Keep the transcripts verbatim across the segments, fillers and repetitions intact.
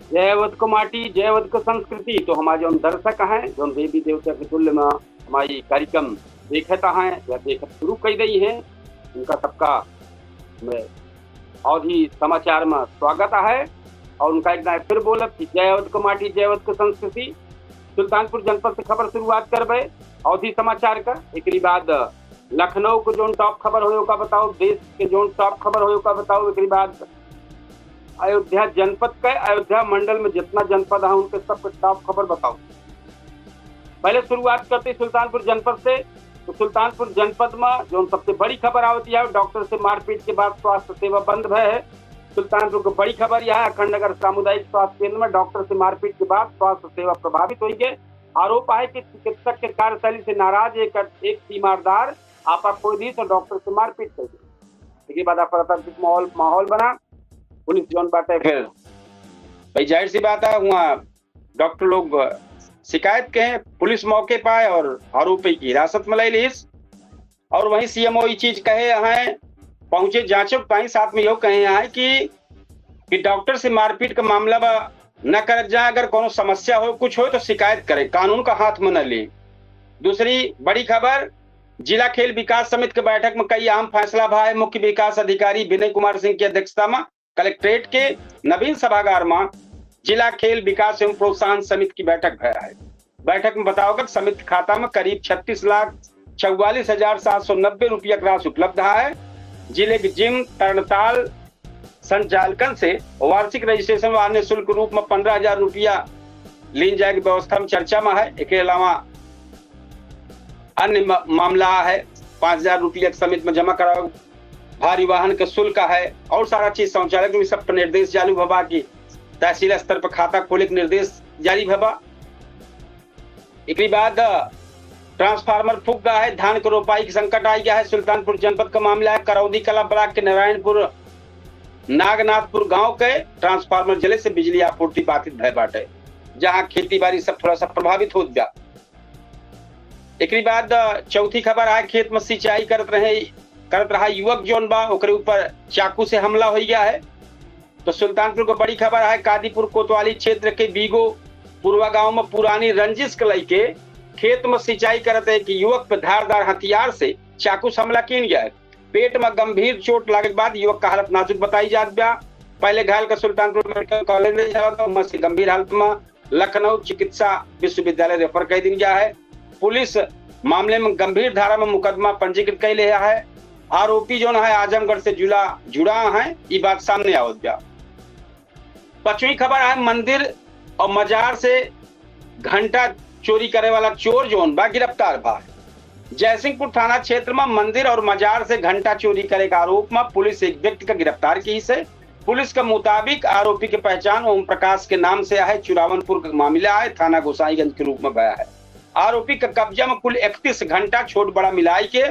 जय अवध को माटी, जय अवध को संस्कृति। तो हमारे जौन दर्शक हैं, जौन देवी देवता के तुल्य में हमारी कार्यक्रम देखत हैं या देखत शुरू कर दई हैं, उनका सबका मैं अवधी समाचार में स्वागत है। और उनका एक दाए फिर बोलब कि जय अवध को माटी, जय अवध को संस्कृति। सुल्तानपुर जनपद से खबर शुरुआत करबे अवधी समाचार का। एकरी बाद लखनऊ के जौन टॉप खबर होय ओका बताओ, देश के जौन टॉप खबर होय ओका बताओ। एकरी बाद अयोध्या जनपद के, अयोध्या मंडल में जितना जनपद है उनके सबके टॉप खबर बताओ। पहले शुरुआत करते सुल्तानपुर जनपद से। तो सुल्तानपुर जनपद में जौन सबसे बड़ी खबर आवत है, डॉक्टर से मारपीट के बाद स्वास्थ्य सेवा बंद भय है। सुल्तानपुर की बड़ी खबर यह है, अखंड नगर सामुदायिक स्वास्थ्य केंद्र में डॉक्टर से मारपीट के बाद स्वास्थ्य सेवा प्रभावित हुई है। आरोप है कि चिकित्सक के कार्यशैली से नाराज एक, एक तीमारदार आपा खोई दी तो डॉक्टर से मारपीट कर दी। एकरे बाद अफरा तफरी के माहौल, माहौल बना। पुलिस जौन बाटे फिर भाई, जाहिर सी बात है, वहाँ डॉक्टर लोग शिकायत के हैं, पुलिस मौके पर आए और आरोपी की हिरासत में ले लीस। और वहीं सीएमओ ये चीज कहे हैं, पहुंचे जांचो ताई, साथ में यो कहे हैं कि, कि डॉक्टर से मारपीट का मामला बा, न करत जाए, अगर कोनो समस्या हो, कुछ हो तो शिकायत करे, कानून का हाथ में न ले। दूसरी बड़ी खबर, जिला खेल विकास समिति के बैठक में कई अहम फैसला भा है। मुख्य विकास अधिकारी विनय कुमार सिंह की अध्यक्षता में कलेक्ट्रेट के नवीन सभागार में जिला खेल विकास एवं प्रोत्साहन समिति की बैठक भया है। बैठक में बताओ गया कि समिति खाता में करीब छत्तीस लाख चौवालीस हजार सात सौ नब्बे रुपया की राशि उपलब्ध है। जिले के जिम, तरणताल संचालकन से वार्षिक रजिस्ट्रेशन व अन्य शुल्क रूप में पन्द्रह हजार रुपया लीन जाए की व्यवस्था में चर्चा में है। एकरे अलावा अन्य म-, मामला है, पाँच हजार रुपया के समिति में जमा कराओ, भारी वाहन के शुल्क है और सारा चीज शौचालय के भी सब पर निर्देश जारी भवा कि तहसील स्तर पर खाता खोले के निर्देश जारी भवा। एकरी बाद ट्रांसफार्मर फूक गया है, धान के रोपाई के संकट आ गया है। सुल्तानपुर जनपद का मामला है, करौदी कला ब्लॉक के नारायणपुर नागनाथपुर गांव के ट्रांसफार्मर जले से बिजली आपूर्ति बाधित भय बाटे, जहां खेती बाड़ी सब थोड़ा सा प्रभावित होत बा। एकरी बाद चौथी खबर है, खेत में सिंचाई करत रहे, करत रहा युवक जौन बा, ओकरे ऊपर चाकू से हमला हो गया है। तो सुल्तानपुर को बड़ी खबर है, कादीपुर कोतवाली क्षेत्र के बीगो पुरवा गांव में पुरानी रंजिश के लइके खेत में सिंचाई करत एक युवक पे धारदार हथियार से चाकू से हमला कीन गया है। पेट में गंभीर चोट लागे के बाद युवक का हालत नाजुक बताई जात बा। पहले घायल का सुल्तानपुर मेडिकल कॉलेज ले जावा गया, वहां से गंभीर हालत में लखनऊ चिकित्सा विश्वविद्यालय रेफर कर दीन गया है। पुलिस मामले में गंभीर धारा में मुकदमा पंजीकृत कर लिया है। आरोपी जौन है आजमगढ़ से जुड़ा, जुड़ा है, ये बात सामने आवत बा। पांचवी खबर है, मंदिर और मजार से घंटा चोरी करे वाला चोर जौन बा गिरफ्तार बा। जयसिंहपुर थाना क्षेत्र में मंदिर और मजार से घंटा चोरी करे के आरोप में पुलिस एक व्यक्ति का गिरफ्तार की से। पुलिस के मुताबिक आरोपी के पहचान ओम प्रकाश के नाम से है, चुरावनपुर का मामला है, थाना गोसाईगंज के रूप में भया है। आरोपी के कब्जा में कुल इकतीस घंटा छोट बड़ा मिलाई के,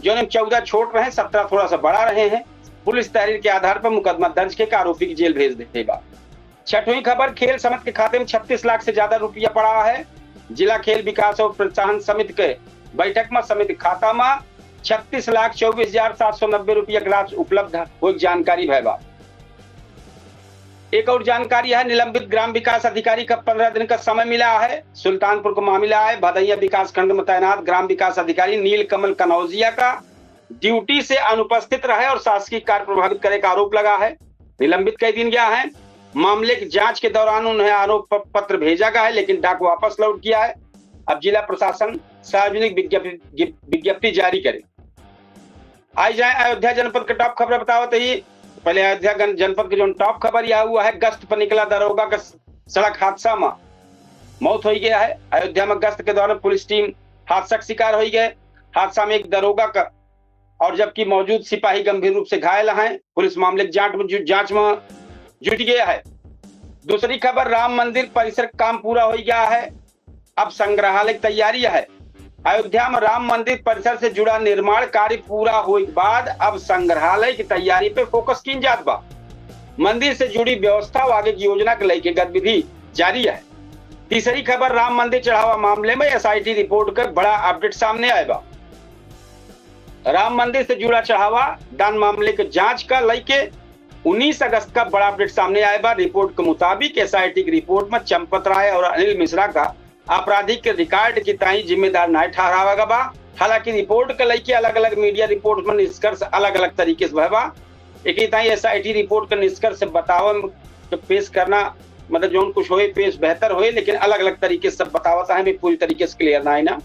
जौन में चौदह छोट रहे, सत्रह थोड़ा सा बड़ा रहे हैं। पुलिस तहरीर के आधार पर मुकदमा दर्ज के आरोपी की जेल भेज दे बा। छठवीं खबर, खेल समिति के खाते में छत्तीस लाख से ज्यादा रुपया पड़ा है। जिला खेल विकास और प्रोत्साहन समिति के बैठक में समिति खाता में छत्तीस लाख चौबीस हजार सात सौ नब्बे रुपया के राशि उपलब्ध हो जानकारी भय बा। एक और जानकारी है, निलंबित ग्राम विकास अधिकारी का पन्द्रह दिन का समय मिला है। सुल्तानपुर का मामला है, भदैया विकास खंड में तैनात ग्राम विकास अधिकारी नील कमल कनौजिया का ड्यूटी से अनुपस्थित रहे और शासकीय कार्य प्रभावित करे का आरोप लगा है, निलंबित कर दीन गया है। मामले की जांच के दौरान उन्हें आरोप प-, पत्र भेजा गया है, लेकिन डाक वापस लौट गया है। अब जिला प्रशासन सार्वजनिक विज्ञप्ति, विज्ञप्ति जारी करे। आई जाए अयोध्या जनपद के टॉप खबर बतावत ही। पहले अयोध्या गन-, जनपद के जौन टॉप खबर यह हुआ है, गश्त पर निकला दरोगा का स-, सड़क हादसा में मौत हो गया है। अयोध्या में गश्त के दौरान पुलिस टीम हादसा का शिकार हो गए। हादसा में एक दरोगा का और जबकि मौजूद सिपाही गंभीर रूप से घायल हैं। पुलिस मामले की जांच में जु-, जांच में जुट गया है। दूसरी खबर, राम मंदिर परिसर का काम पूरा हो गया है, अब संग्रहालय की तैयारी है। अयोध्या में राम मंदिर परिसर से जुड़ा निर्माण कार्य पूरा होए के बाद अब संग्रहालय की तैयारी पे फोकस कीन जात बा। मंदिर से जुड़ी व्यवस्था और आगे की योजना के लेके गतिविधि जारी है। तीसरी खबर, राम मंदिर चढ़ावा मामले में एसआईटी रिपोर्ट का बड़ा अपडेट सामने आए बा। राम मंदिर से जुड़ा चढ़ावा दान मामले के जांच का लेके उन्नीस अगस्त का बड़ा अपडेट सामने आए बा। रिपोर्ट के मुताबिक एसआईटी की रिपोर्ट में चंपत राय और अनिल मिश्रा का आपराधिक रिकॉर्ड की ताई जिम्मेदार नाय ठहरावा गा बा। हालांकि रिपोर्ट के लइके अलग-अलग मीडिया रिपोर्ट में निष्कर्ष अलग-अलग तरीके से भय बा। एक ही ताई एसआईटी रिपोर्ट के निष्कर्ष बतावे के पेश करना, मतलब जौन कुछ होए पेश बेहतर होए, लेकिन अलग-अलग तरीके से सब बतावत है, भी पूरी तरीके से क्लियर ना है ना।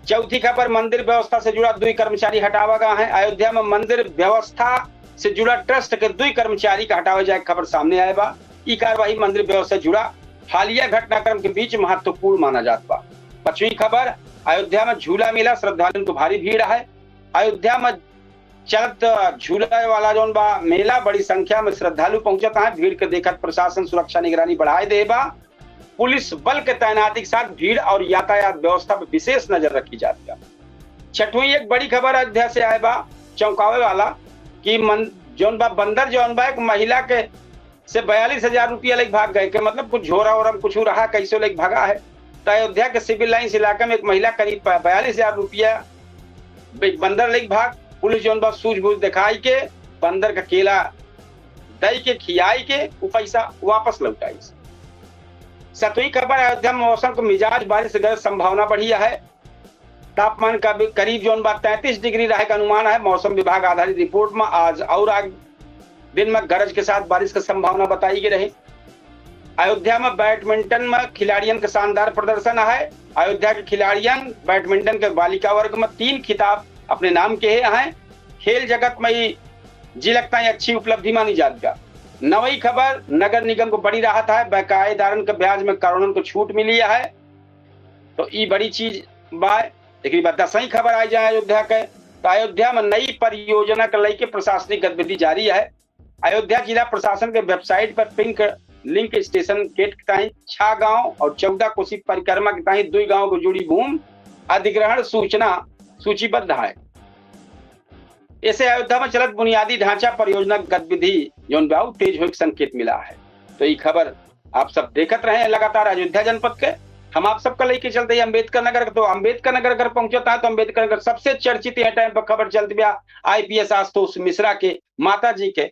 चौथी खबर, मंदिर व्यवस्था से जुड़ा दुई कर्मचारी हटावा गा है। अयोध्या में मंदिर व्यवस्था से जुड़ा ट्रस्ट के दुई कर्मचारी का हटावे जाए खबर सामने आए बा। ई कार्यवाही मंदिर व्यवस्था से जुड़ा हालिया घटनाक्रम के बीच महत्वपूर्ण माना जात बा। पांचवी खबर, अयोध्या में झूला मेला, श्रद्धालुओं को भारी भीड़ है। अयोध्या में चलत झूला वाला जौन बा मेला, बड़ी संख्या में श्रद्धालु पहुंचत हैं। भीड़ के देखत प्रशासन सुरक्षा निगरानी बढ़ाए दे बा। पुलिस बल के तैनाती के साथ भीड़ और यातायात व्यवस्था पर विशेष नजर रखी जात बा। छठवीं एक बड़ी खबर अयोध्या से आए बा, चौंकावे वाला, कि मन-, जौन बा बंदर जौन बा एक महिला के से बयालीस हजार रुपया लेके भाग गए के, मतलब कुछ झोरा ओरा में कुछ रहा, कैसे लेके भागा है। तो अयोध्या के सिविल लाइंस इलाका में एक महिला करीब प-, बयालीस हजार रुपया बे-, बंदर लेके भाग। पुलिस जौन बा सूझबूझ दिखाई के बंदर का केला दई के खियाई के उ पैसा वापस लौटाई। सतवीं खबर, अयोध्या में मौसम के मिजाज, बारिश गरज संभावना बढ़िया है। तापमान का भी करीब जौन बा तैंतीस डिग्री रहे का अनुमान है। मौसम विभाग आधारित रिपोर्ट में आज और आग दिन में गरज के साथ बारिश का संभावना बताई गई रही। अयोध्या में बैडमिंटन में खिलाड़ियन का शानदार प्रदर्शन है। अयोध्या के खिलाड़ियन बैडमिंटन के बालिका वर्ग में तीन खिताब अपने नाम के हैं। खेल जगत में ही जी लगता है अच्छी उपलब्धि मानी जात बा। नवई खबर, नगर निगम को बड़ी राहत है, बकायेदारन के ब्याज में करोड़न को छूट मिली है, तो ई बड़ी चीज बा। एकरी बाद दसवीं खबर आई जाए अयोध्या के, तो अयोध्या में नई परियोजना के लेके प्रशासनिक गतिविधि जारी है। अयोध्या जिला प्रशासन के वेबसाइट पर पिंक लिंक स्टेशन गेट के ताई छह गांव और चौदह कोसी परिक्रमा के ताई दुई गांव को जुड़ी भूमि अधिग्रहण सूचना सूचीबद्ध है। ऐसे अयोध्या में चलत बुनियादी ढांचा परियोजना गतिविधि जौन बा उ तेज होए के संकेत मिला है। तो ई खबर आप सब देखत रहे हैं लगातार अयोध्या जनपद के। हम आप सबका लेके चलते हैं अम्बेडकर नगर, तो अम्बेडकर नगर अगर पहुंचता है तो अम्बेडकर नगर सबसे चर्चित यह टाइम पर खबर चलती बा आईपीएस आशुतोष मिश्रा के माता जी के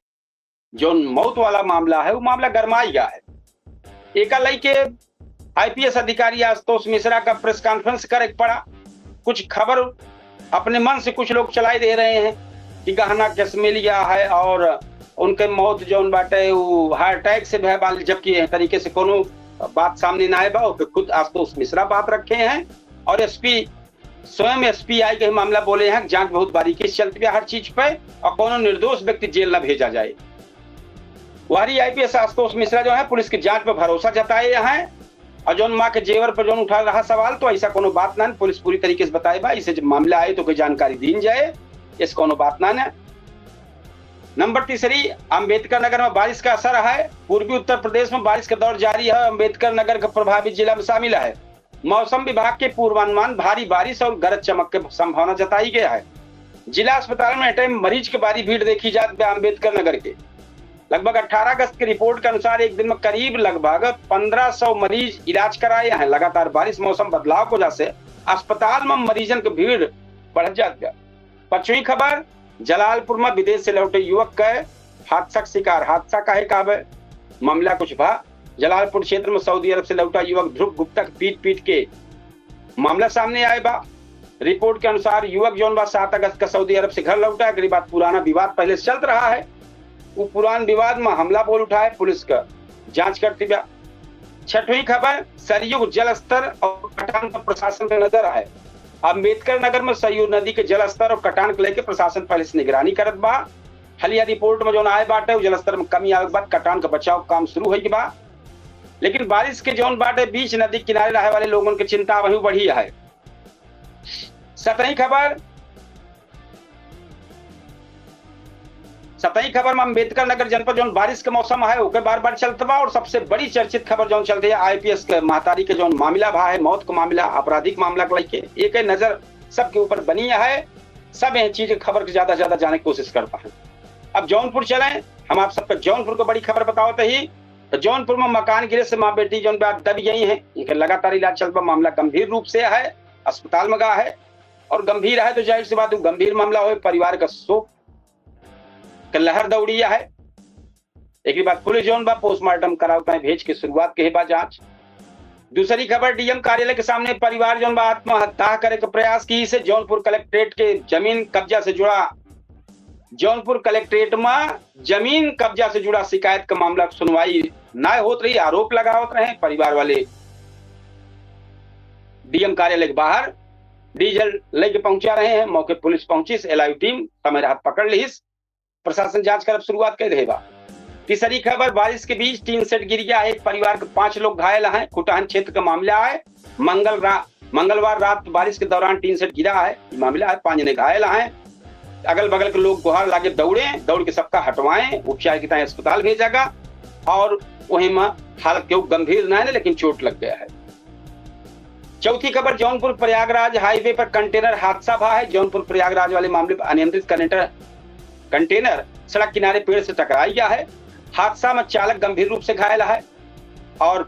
जौन मौत वाला मामला है, वो मामला गरमाई गया है। एका लेके आईपीएस अधिकारी आशुतोष मिश्रा का प्रेस कॉन्फ्रेंस करे के पड़ा। कुछ खबर अपने मन से कुछ लोग चलाई दे रहे हैं कि गहना कैसमेलिया है और उनके मौत जौन बाटे वो हार्ट अटैक से भय बाल, जबकि यह तरीके से कोनो बात सामने ना आए बा। ओके खुद आशुतोष मिश्रा बात रखे हैं और एसपी, स्वयं एसपी आई के मामला बोले हैं, जांच बहुत बारीकी से चलती है हर चीज पे और कोनो निर्दोष व्यक्ति जेल ना भेजा जाए। वहरी आईपीएस आशुतोष मिश्रा जो है पुलिस की जांच पर भरोसा जताए हैं और जौन माँ के जेवर पर जौन उठा रहा सवाल, तो ऐसा कोनो बात ना, पुलिस पूरी तरीके से बताए बा, इसे जब मामला आए तो कोई जानकारी दीन जाए, इस कोनो बात ना ना। नंबर तीसरी, अम्बेडकर नगर में बारिश का असर है। पूर्वी उत्तर प्रदेश में बारिश का दौर जारी है। अम्बेडकर नगर के प्रभावित जिला में शामिल है। मौसम विभाग के पूर्वानुमान भारी बारिश और गरज चमक के संभावना जताई गया है। जिला अस्पताल में एह टाइम मरीज के भारी भीड़ देखी जात बा अम्बेडकर नगर के। लगभग अठारह अगस्त की रिपोर्ट के अनुसार एक दिन में करीब लगभग पन्द्रह सौ मरीज इलाज कराए हैं। लगातार बारिश, मौसम बदलाव की वजह से अस्पताल में मरीजन की भीड़ बढ़त जात बा। पांचवी खबर, जलालपुर में विदेश से लौटे युवक के हादसा का शिकार। हादसा काहे कहबे, मामला कुछ भा। जलालपुर क्षेत्र में सऊदी अरब से लौटा युवक ध्रुव गुप्ता के पीट पीट के मामला सामने आए बा। रिपोर्ट के अनुसार युवक जौन बा सात अगस्त का सऊदी अरब से घर लौटा, एकरी बाद पुराना विवाद पहले से चलत रहा है। वो पुरान विवाद में हमला बोल उठा है, पुलिस का जांच करती बा। छठवीं खबर, सरयू जलस्तर और कटान पर प्रशासन का नजर है। अम्बेडकर नगर में सरयू नदी के जलस्तर और कटान के लेके प्रशासन पहले से निगरानी करत बा। हालिया रिपोर्ट में जौन आए बाटे, उ जलस्तर में कमी आवे के बाद कटान का बचाव काम शुरू होई के बा, लेकिन बारिश के जौन बाटे बीच नदी किनारे रहे वाले लोगन के चिंता वहीं बढ़ी है। सतही खबर, सतही खबर में अम्बेडकर नगर जनपद जौन बारिश के मौसम है, ओके बार बार चलत बा और सबसे बड़ी चर्चित खबर जौन चलत है आईपीएस के महतारी के जौन मामला भा है, मौत का मामला, आपराधिक मामला के लेके एक नजर सबके ऊपर बनी है। सब यह चीज खबर के ज्यादा से ज्यादा जाने की कोशिश करता है। अब जौनपुर चलें, हम आप सबके जौनपुर को बड़ी खबर बतावत ही। तो जौनपुर में मकान गिरे से माँ बेटी जौन बा दबी गई हैं, इनके लगातार इलाज चलत बा। मामला गंभीर रूप से है, अस्पताल में गा है और गंभीर है तो जाहिर सी बात है गंभीर मामला होए, परिवार का शोक के लहर दौड़ी है। एकरी बाद पुलिस जौन बा पोस्टमार्टम करावे ताईं भेज के शुरुआत के बा जांच। दूसरी खबर, डीएम कार्यालय के सामने परिवार जौन बा आत्महत्या करे के प्रयास किहिस। जौनपुर कलेक्ट्रेट के जमीन कब्जा से जुड़ा, जौनपुर कलेक्ट्रेट में जमीन कब्जा से जुड़ा शिकायत का मामला के सुनवाई नाय होत रही, आरोप लगावत रहे परिवार वाले। डीएम कार्यालय के बाहर डीजल लेके पहुंचा रहे हैं। मौके पुलिस पहुंचिस, एलआईयू टीम समय रहत पकड़ लिहिस। प्रशासन जांच करब शुरुआत कर देहे बा। तीसरी खबर, बारिश के बीच टीन शेड गिर गया है, एक परिवार के पांच लोग घायल हैं। कुटहन क्षेत्र का मामला है। मंगल रा-, मंगलवार रात बारिश के दौरान टीन शेड गिरा है, ये मामला है। पांच जने घायल हैं। अगल बगल के लोग गुहार लागे दौड़े, दौड़ के सबका हटवाएं, उपचार की ताईं अस्पताल भेजा गा। और वहीं में हालत केहू गंभीर ना है, लेकिन चोट लग गया है। चौथी खबर, जौनपुर प्रयागराज हाईवे पर कंटेनर हादसा भा है। जौनपुर प्रयागराज वाले मामले पर अनियंत्रित कंटेनर, कंटेनर सड़क किनारे पेड़ से टकराई गया है। हादसा में चालक गंभीर रूप से घायल है और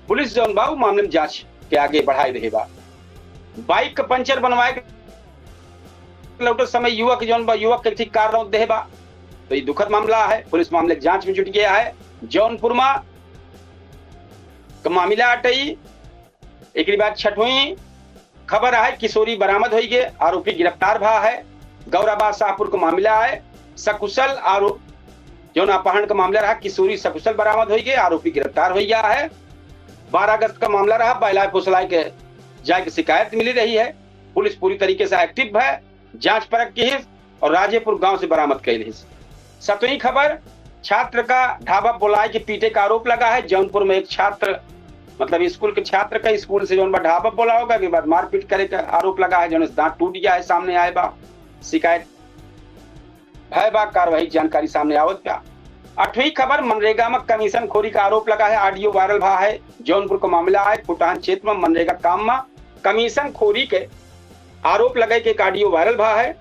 पुलिस जौन बा उ मामले में जांच के आगे बढ़ाए रहे बा। बाइक का पंचर बनवाए के लौटत समय युवक जौन बा, युवक के ठीक कार रौंद देहे बा। तो ये दुखद मामला है, पुलिस मामले की जांच में जुट गया है। जौनपुर मा का मामला अटई। एकरी बाद छठवीं खबर है, किशोरी बरामद होई गए, आरोपी गिरफ्तार भा है। गौराबाद शाहपुर का मामला है, सकुशल आरोप जौन अपहरण का मामला रहा, किशोरी सकुशल बरामद होई गए, आरोपी गिरफ्तार हो गया है। बारह अगस्त का मामला रहा, बहलाए फुसलाए के जाए के शिकायत मिली रही है। पुलिस पूरी तरीके से एक्टिव है, जांच परख किहिस और राजेपुर गांव से बरामद कइल हिस। सतवीं खबर, छात्र का ढाबा बोलाए के पीटे का आरोप लगा है। जौनपुर में एक छात्र, मतलब स्कूल के छात्र का स्कूल से जौन बा ढाबा बोलाओ गा, के बाद मारपीट करे का आरोप लगा है, जौन से दांत टूट गया है, सामने आए बा। शिकायत भय बा, कार्रवाई की जानकारी सामने आवत बा। आठवीं खबर, मनरेगा में कमीशन खोरी का आरोप लगा है, ऑडियो वायरल भा है। जौनपुर का मामला है, कुटान क्षेत्र में मनरेगा काम में कमीशन खोरी के आरोप लगे के एक ऑडियो वायरल भा है।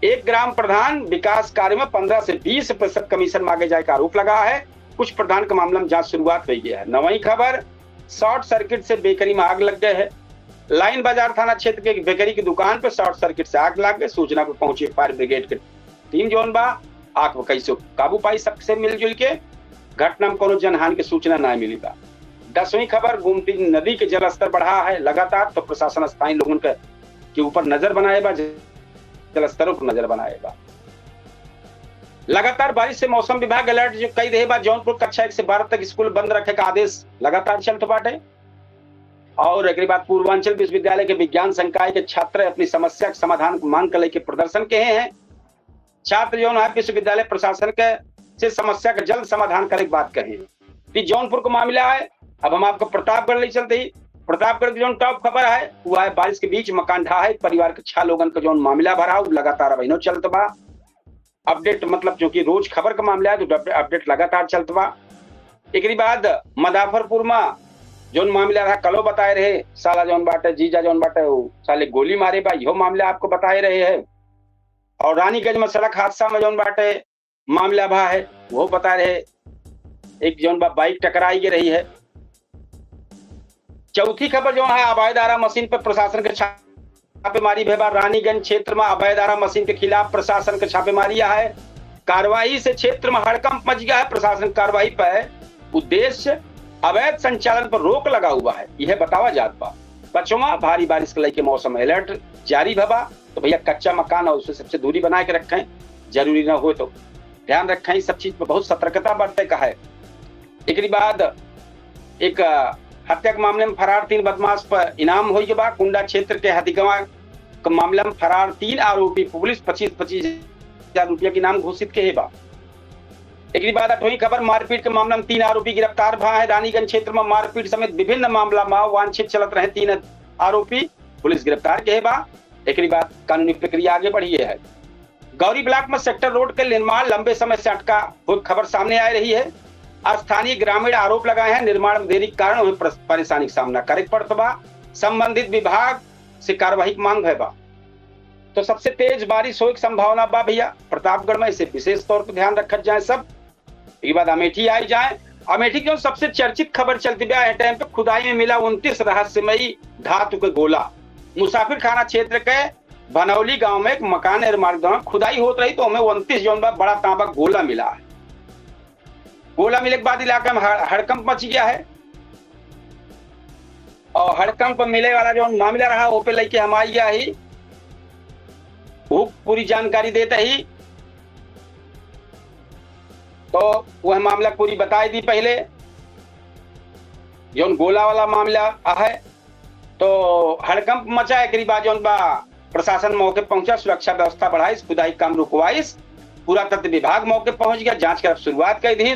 एक ग्राम प्रधान विकास कार्य में पन्द्रह से बीस प्रतिशत कमीशन मांगे जाए का आरोप लगा है। कुछ प्रधान के मामला में जांच शुरुआत हो गया है। नौवीं खबर, शॉर्ट सर्किट से बेकरी में आग लग गए है। लाइन बाजार थाना क्षेत्र के एक बेकरी की दुकान पर शॉर्ट सर्किट से आग लग गए। सूचना पर पहुंची फायर ब्रिगेड के टीम जौन बा, आग पर कैसे काबू पाई, सबसे मिलजुल के। घटना में कोनो जनहानि के सूचना ना मिली बा। दसवीं खबर, गोमती नदी के जलस्तर बढ़ा है लगातार, तो प्रशासन स्थानीय लोगन के, के ऊपर नजर बनाए बा, जलस्तर पर नजर बनाए बा। लगातार बारिश से मौसम विभाग अलर्ट जो कई देहे बा। जौनपुर कक्षा एक से बारह तक स्कूल बंद रखे का आदेश लगातार चलत बाटे। और एकरे बाद पूर्वांचल विश्वविद्यालय के विज्ञान संकाय के छात्र अपनी समस्या के समाधान के मांग के लेके प्रदर्शन के हैं। छात्र जौन है विश्वविद्यालय प्रशासन के से समस्या के जल्द समाधान करे के बात कहे। कि जौनपुर का मामला है, अब हम आपको प्रतापगढ़ ले चलते ही। प्रतापगढ़ की जौन टॉप खबर है, वो है बारिश के बीच मकान ढहा है, परिवार के छह लोगन का जौन मामला भरा, वो लगातार अब इनो चलत बा। अपडेट मतलब जो कि रोज खबर का मामला है, तो अपडे-, अपडेट लगातार चलत बा। एकरी बाद मदाफरपुर में जौन मामला रहा, कलो बताए रहे, साला जौन बाटे, जीजा जौन बाटे, वो साले गोली मारे बा, इहो मामला आपको बताए रहे है। और रानीगंज में सड़क हादसा में जौन बाटे मामला भा है, वो बता रहे, एक जौन बा बाइक टकराई के रही है। चौथी खबर जौन है, अवैध आरा मशीन पर प्रशासन के छापेमारी भे बा। रानीगंज क्षेत्र में अवैध आरा मशीन के खिलाफ प्रशासन के छापेमारी है। कार्रवाई से क्षेत्र में हड़कंप मच गया है। प्रशासन कार्रवाई पर उद्देश्य अवैध संचालन पर रोक लगा हुआ है, यह बतावा जात बा। पचवा, भारी बारिश के लेके मौसम अलर्ट जारी भवा, तो भैया कच्चा मकान और उससे सबसे दूरी बना के रखें, जरूरी ना हो तो ध्यान रखें, इस सब चीज पर बहुत सतर्कता बरते का है। एकरी बाद एक, अ, हत्या के मामले में फरार तीन बदमाश पर इनाम होई के बा। कुंडा क्षेत्र के हथिगवा के मामला में फरार तीन आरोपी पुलिस पच्चीस पच्चीस हजार रुपया के इनाम घोषित के बा। एकरी बाद अठवीं खबर, मारपीट के मामला में तीन आरोपी गिरफ्तार भा है। रानीगंज क्षेत्र में मारपीट समेत विभिन्न मामला में वांछित चलत रहे तीन आरोपी पुलिस गिरफ्तार के बा। एकरी बाद कानूनी प्रक्रिया आगे बढ़ी है। गौरी ब्लॉक में सेक्टर रोड के निर्माण लंबे समय से अटका हुई खबर सामने आ रही है। स्थानीय ग्रामीण आरोप लगाए हैं, निर्माण में देरी के कारण उन्हें परेशानी का सामना करे के पड़त बा। संबंधित विभाग से कार्रवाई की मांग है बा। तो सबसे तेज बारिश होए की संभावना बा भैया प्रतापगढ़ में, इसे विशेष तौर पर ध्यान रखत जाए सब। एक बाद अमेठी आई जाए। अमेठी की जो सबसे चर्चित खबर चलती बा, टाइम पे खुदाई में मिला उनतीस रहस्यमयी धातु के गोला। मुसाफिर खाना क्षेत्र के भनौली गांव में एक मकान निर्माण के दौरान खुदाई होत रही, तो हमें उनतीस जौन बा बड़ा तांबा गोला मिला है। गोला मिले के बाद इलाका में हड़-, हड़कंप मच गया है। और हड़कंप मिले वाला जो मामला रहा, वो पे लेके हम आई गया ही, वो पूरी जानकारी देते ही, तो वह मामला पूरी बताई दी पहले। जौन गोला वाला मामला है, तो हड़कंप मचा, एकरी बाद जौन बा, प्रशासन मौके पहुंचा, सुरक्षा व्यवस्था बढ़ाइस, खुदाई काम रुकवाइस, पुरातत्व विभाग मौके पहुंच गया, जांच के शुरुआत कर दी।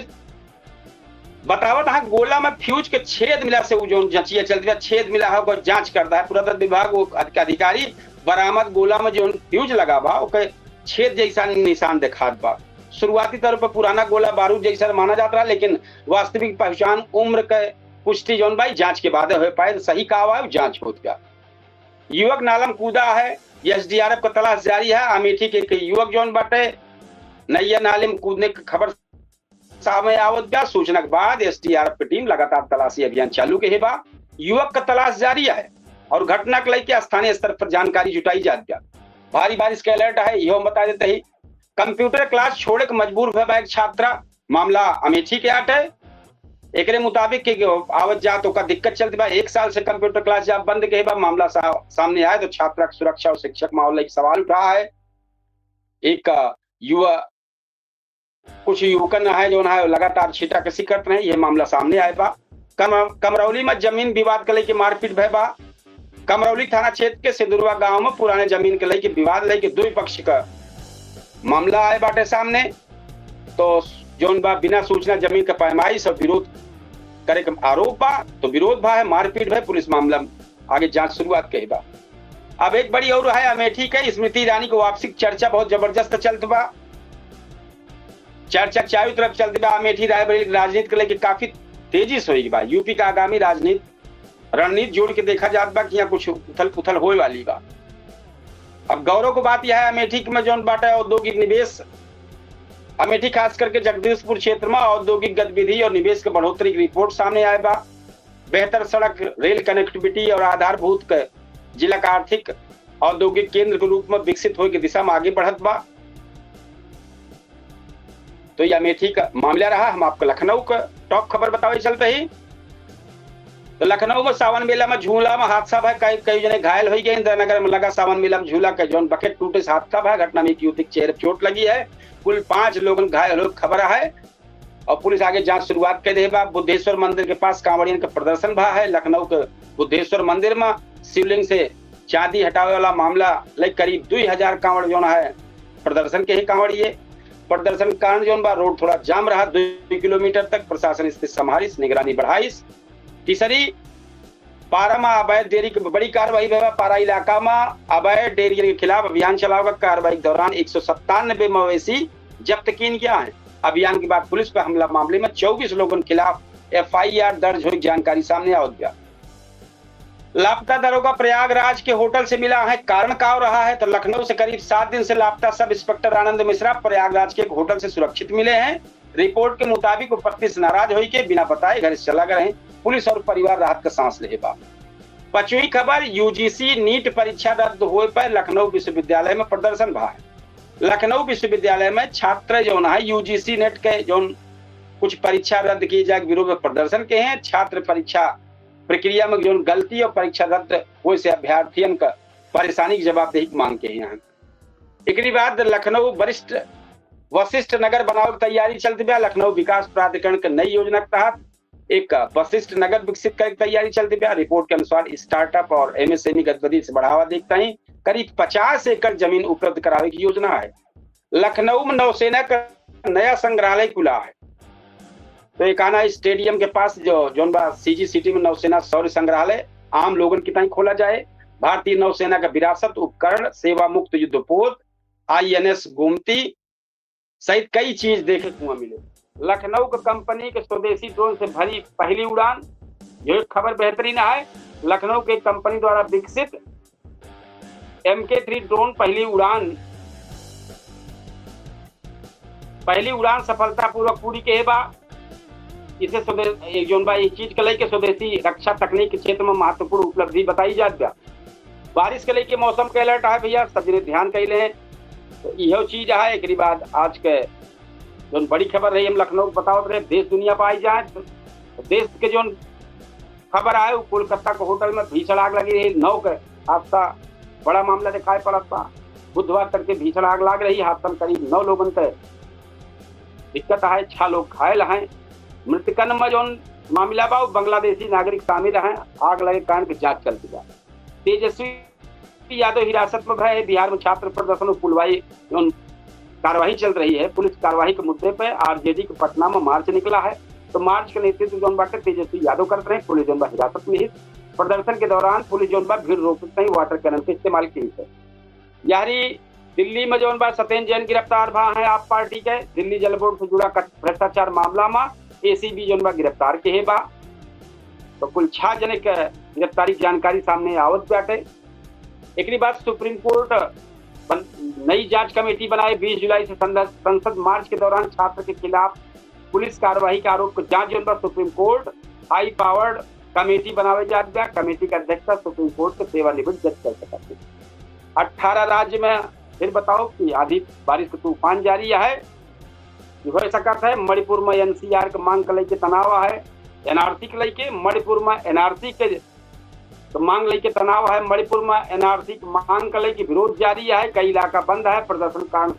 बतावत, हाँ, गोला में फ्यूज के छेद मिला से उ जौन जचिया चलत बा, छेद मिला है, ओकर जांच करता है पुरातत्व विभाग। वो अधिक-, अधिकारी बरामद गोला में जौन फ्यूज लगा बा, ओकर छेद जैसा निशान दिखात बा। शुरुआती तौर पर पुराना गोला बारूद जैसा माना जात रहा, लेकिन वास्तविक पहचान, उम्र के पुष्टि जौन बा, ई जांच के बाद हो पाए, सही का बा, जांच होत बा। युवक नाला में कूदा है, एसडीआरएफ का तलाश जारी है। अमेठी के एक युवक जौन बाटे नैया नाले में कूदने की खबर सामने आवत बा। सूचना के बाद एसडीआरएफ की टीम लगातार तलाशी अभियान चालू के बा। युवक का तलाश जारी है और घटना के लेके स्थानीय स्तर पर जानकारी जुटाई जात बा। भारी बारिश के अलर्ट है, इहो हम बता देते ही। कंप्यूटर क्लास छोड़े के मजबूर भए बा एक छात्रा, मामला अमेठी के आटे। एकरे मुताबिक के आवत जात ओका दिक्कत चलत बा। एक साल से कंप्यूटर क्लास जब बंद के बा, मामला सा-, सामने आए तो छात्रा की सुरक्षा और शिक्षक माहौल एक सवाल उठा है। एक, अ, युवा, कुछ युवकन है जौन है लगातार छींटाकशी करत रहे, ये मामला सामने आए बा। कम-, कमरौली में जमीन विवाद के लेके मारपीट भए बा। कमरौली थाना क्षेत्र के सिंदुरवा गांव में पुराने जमीन के लेके विवाद लेके दुई पक्ष का मामला आए बाटे सामने। तो जौन बा, बिना सूचना जमीन का पैमाइश और विरोध करे के आरोप बा, तो विरोध भा है, मारपीट भा है, पुलिस मामला आगे जांच शुरुआत कही बा। अब एक बड़ी और है अमेठी के, स्मृति ईरानी को वापसी की चर्चा बहुत जबरदस्त चलत बा। चर्चा चारों तरफ चलत बा। अमेठी रायबरेली की राजनीति के लेके काफी तेजी से होई बा। यूपी का आगामी राजनीति रणनीति जोड़ के देखा जात बा कि यहाँ कुछ उथल पुथल होए वाली बा। अब गौरव की बात यह है, अमेठी में जौन बाटे औद्योगिक निवेश, अमेठी खास करके जगदीशपुर क्षेत्र में औद्योगिक गतिविधि और निवेश के बढ़ोतरी की रिपोर्ट सामने आए बा। बेहतर सड़क, रेल कनेक्टिविटी और आधारभूत के जिला का आर्थिक औद्योगिक केंद्र के रूप में विकसित होए के दिशा में आगे बढ़त बा। तो यह अमेठी का मामला रहा, हम आपको लखनऊ का टॉप खबर बतावे चलते ही। तो लखनऊ में सावन मेला में झूला में हादसा भा, कई, कई जने घायल हो गए। इंदिरा नगर में लगा सावन मेला में झूला के जौन बकेट टूटे से हादसा भा, घटना में एक युवती के चेहरे पर चोट लगी है। कुल पांच लोगन घायल हो खबर है और पुलिस आगे जांच शुरुआत कर दे बा। बुद्धेश्वर मंदिर के पास कांवड़ियन का प्रदर्शन भा है। लखनऊ के बुद्धेश्वर मंदिर में शिवलिंग से चांदी हटावे वाला मामला ले करीब दुई हजार कांवड़ जौन है प्रदर्शन के ही कांवड़िए। प्रदर्शन के कारण जौन बा रोड थोड़ा जाम रहा दुई किलोमीटर तक। प्रशासन स्थिति संभालिस, निगरानी बढ़ाइस। तीसरी, पारा में अवैध डेयरी की बड़ी कार्रवाई भवा। पारा इलाका में अवैध डेयरी के खिलाफ अभियान चलावा। कार्रवाई के दौरान एक सौ सत्तानबे मवेशी जब्त कीन गया है। अभियान के बाद पुलिस पर हमला मामले में चउबीस लोगन के खिलाफ एफआईआर दर्ज हुई जानकारी सामने आवत गया। लापता दरोगा प्रयागराज के होटल से मिला है, कारण का रहा है? तो लखनऊ से करीब सात दिन से लापता सब इंस्पेक्टर आनंद मिश्रा प्रयागराज के एक होटल से सुरक्षित मिले हैं। रिपोर्ट के मुताबिक उपस्थित नाराज होई के बिना बताए घर से चला गए हैं। पुलिस और परिवार राहत का सांस ले बा। पचवीं खबर, यूजीसी नीट परीक्षा रद्द होए पर लखनऊ विश्वविद्यालय में प्रदर्शन भा है। लखनऊ विश्वविद्यालय में छात्र जौन है यूजीसी नेट के जौन कुछ परीक्षा रद्द किए जाए के विरोध में प्रदर्शन के हैं। छात्र परीक्षा प्रक्रिया में जौन गलती और परीक्षा रद्द होए से अभ्यर्थियन का परेशानी की जवाबदेही की मांग के हैं। एकरी बाद लखनऊ वरिष्ठ वशिष्ठ नगर बनावे की तैयारी चलत बा। लखनऊ विकास प्राधिकरण के नई योजना के तहत एक वशिष्ठ नगर विकसित करे की तैयारी चलत बा। रिपोर्ट के अनुसार स्टार्टअप और एमएसएमई गतिविधि से बढ़ावा देखता ही करीब पचास एकड़ जमीन उपलब्ध करावे की योजना है। लखनऊ में नौसेना का नया संग्रहालय खुला है। तो एकाना स्टेडियम के पास जो जौन बा सीजी सिटी में नौसेना शौर्य संग्रहालय आम लोगन की ताई खोला जाए। भारतीय नौसेना का विरासत, उपकरण, सेवा मुक्त युद्धपोत, आईएनएस गोमती सहित कई चीज देखे के हुआ मिले। लखनऊ के कंपनी के स्वदेशी ड्रोन से भरी पहली उड़ान, यह एक खबर बेहतरीन है। लखनऊ के कंपनी द्वारा विकसित एमके थ्री ड्रोन पहली उड़ान, पहली उड़ान सफलतापूर्वक पूरी के बा। इसे स्वदे-, एक जौन बा, इस चीज के लेके स्वदेशी रक्षा तकनीक के क्षेत्र में महत्वपूर्ण उपलब्धि बताई जात बा। बारिश के लेके मौसम के अलर्ट है भैया, सब जने ध्यान कैले हैं। तो यह चीज है। एकरी बाद आज के जौन बड़ी खबर रही, हम लखनऊ के बतावत रहे, देश दुनिया पर आई जाए तो देश के जौन खबर आए, वो कोलकाता के होटल में भीषण आग लगी रही, नौ के हादसा, बड़ा मामला दिखाई पड़त बा। बुधवार तड़के भीषण आग लाग रही, हादसा में करीब नौ लोगन के दिक्कत है, छह लोग घायल हैं। मृतकन में जौन मामला बा, वो बांग्लादेशी नागरिक शामिल हैं। आग लगे कारण की जांच चलती बा। तेजस्वी यादव हिरासत में भय है। बिहार में छात्र प्रदर्शन और पुलवाई जौन कार्रवाई चल रही है, पुलिस कार्रवाई के मुद्दे पे आरजेडी के पटना में मार्च निकला है। तो मार्च के नेतृत्व जौन बाटे तेजस्वी यादव करत रहे। पुलिस जौन बा हिरासत में ही। प्रदर्शन के दौरान पुलिस जौन बा भीड़ रोकत नहीं, वाटर कैनन के इस्तेमाल की है। यारी दिल्ली में जौन बा सत्येंद्र जैन गिरफ्तार भा है आप पार्टी के। दिल्ली जल बोर्ड से जुड़ा कथ-, भ्रष्टाचार मामला में एसीबी जौन बा गिरफ्तार के है बा। तो कुल छह जने के गिरफ्तारी की जानकारी सामने आवत बाटे। एकरी बाद सुप्रीम कोर्ट बन-, नई जांच कमेटी बनाए। बीस जुलाई से संद-, संसद मार्च के दौरान छात्र के खिलाफ पुलिस कार्रवाई के आरोप को जांच जौन बा सुप्रीम कोर्ट हाई पावर्ड कमेटी बनावे जात बा। कमेटी के अध्यक्षता सुप्रीम कोर्ट के सेवानिवृत्त जज कर सकत हैं। अठारह राज्य में फिर बताओ कि आधी बारिश के तूफान जारी है। ये हो सकत है मणिपुर में एनसीआर के मांग के लेके तनाव है, एनआरसी के लेके मणिपुर में एनआरसी के तो मांग लेके तनाव है। मणिपुर में एनआरसी की मांग के लेके विरोध जारी है, कई इलाका बंद है, प्रदर्शन कारण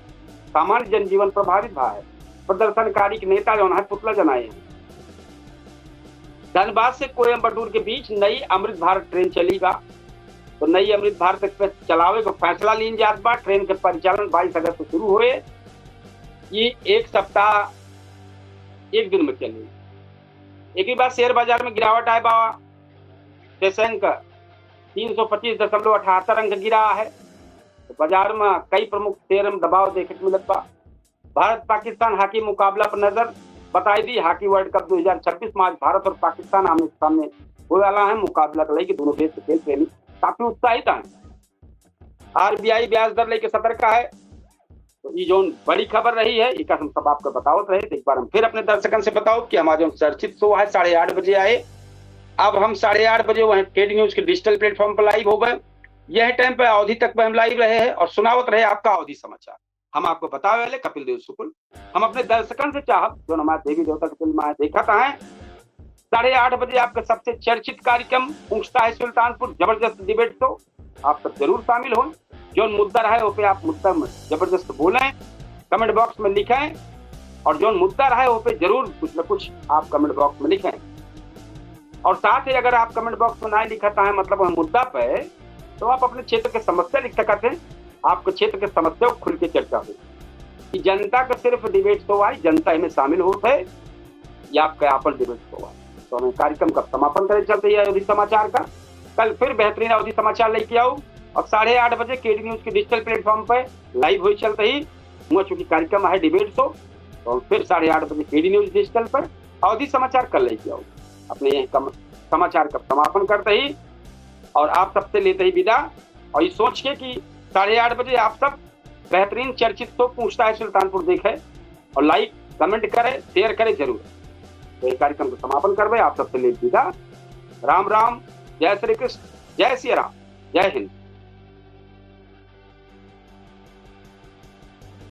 सामान्य जनजीवन प्रभावित भा है। प्रदर्शनकारी के नेता जौन है पुतला जनाए हैं। धनबाद से कोयम्बटूर के बीच नई अमृत भारत ट्रेन चली बा। तो नई अमृत भारत एक्सप्रेस चलावे को फैसला लीन जात बा। ट्रेन के परिचालन बाईस अगस्त से शुरू होए, ये एक सप्ताह एक दिन में चली। एक ही बात, शेयर बाजार में गिरावट आए बा। सेसेंक तीन सौ पच्चीस दशमलव अठहत्तर अंक गिरा है। तो बाजार में कई प्रमुख शेयर में दबाव देखे के मिलत बा। भारत पाकिस्तान हॉकी मुकाबला पर नजर। बताई दी, हॉकी वर्ल्ड कप दो हज़ार छब्बीस में आज भारत और पाकिस्तान आमने सामने होए वाला है। मुकाबला के लेके दोनों देश के खेल प्रेमी काफी उत्साहित हैं। आरबीआई ब्याज दर लेके सतर्क है। तो ये जौन बड़ी खबर रही है, इका हम सब आपको बतावत रहे। तो एक बार हम फिर अपने दर्शकन से बताओ कि हमारा जौन चर्चित शो है साढ़े आठ बजे आए, अब हम साढ़े आठ बजे वहीं केडी न्यूज के डिजिटल प्लेटफॉर्म पर लाइव हो गए। यह टाइम पे अवधी तक पे हम लाइव रहे हैं और सुनावत रहे आपका अवधी समाचार। हम आपको बतावे वाले कपिल देव शुक्ल। हम अपने दर्शकन से चाहब, जौन हमारे देवी देवता के फिल्म आए देखत हैं, साढ़े आठ बजे आपका सबसे चर्चित कार्यक्रम पूछता है सुल्तानपुर, जबरदस्त डिबेट शो। आप सब जरूर शामिल हों। जौन मुद्दा रहे, वो पे आप मुद्दा में जबरदस्त बोलें, कमेंट बॉक्स में लिखें, और जौन मुद्दा रहे, वो पे जरूर कुछ न कुछ आप कमेंट बॉक्स में लिखें। और साथ ही अगर आप कमेंट बॉक्स में ना लिखत हैं, मतलब वह मुद्दा पे, तो आप अपने क्षेत्र के समस्या लिख सकत हैं। आपके क्षेत्र के समस्या को खुल के चर्चा हो। कि जनता का सिर्फ डिबेट शो आई, जनता इनमें शामिल होत है, या आपका आपन डिबेट शो आई। तो हमें कार्यक्रम का समापन करे चलते ही अवधी समाचार का। कल फिर बेहतरीन अवधी समाचार लेके आओ और साढ़े आठ बजे केडी न्यूज के डिजिटल प्लेटफॉर्म पर लाइव हो चलते ही। हुआ चूंकि कार्यक्रम है डिबेट शो, तो हम फिर साढ़े आठ बजे केडी न्यूज डिजिटल पर अवधी समाचार कल लेके आओ। अपने यह कम, समाचार का समापन करते ही और आप सबसे लेते ही विदा, और ये सोच के कि साढ़े आठ बजे आप सब बेहतरीन चर्चित शो पूछता है सुल्तानपुर देखे और लाइक, कमेंट करे, शेयर करे जरूर। तो ये कार्यक्रम को समापन करबे, आप सबसे लेते विदा। राम राम, जय श्री कृष्ण, जय सिया राम, जय हिंद।